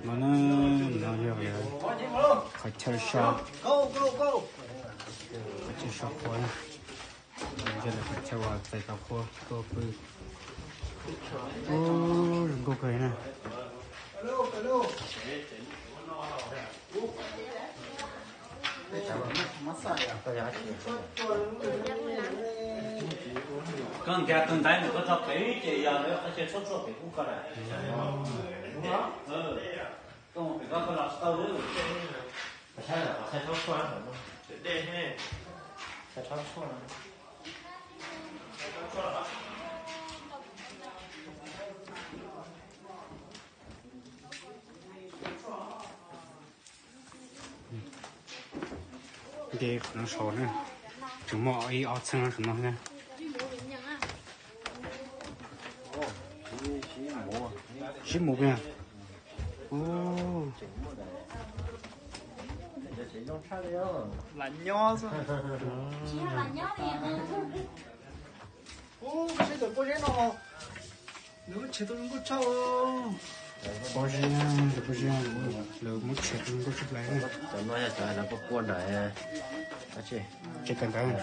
No na, no yog lawv qhov chaw so, qhov chaw so qhua na. Yog lawv qhov chaw uas txais tau qhua tuaj pw. Ub, zoo nkauj kawg na. Koj nkag tus ntaiv nws koj tso pem ces yog lawv qhov chaw tshuaj tshuaj pem kub koj lawm. Koj mus pem koj koj los tsis tau. Nce qhov no saud na, tseem muaj ib ob txheeb saum no thiab. Sib mus, lam nyob xwb. Ub, koj seb cov pob zeb no, lawv muab tshem tau zoo nkauj tshaj. Pob zeb, cov pob zeb, lawv muab tshem tau zoo nkauj tshaj plaws na. Cov no yog cov lawv kuaj kuaj nram, tsev kawm ntawv.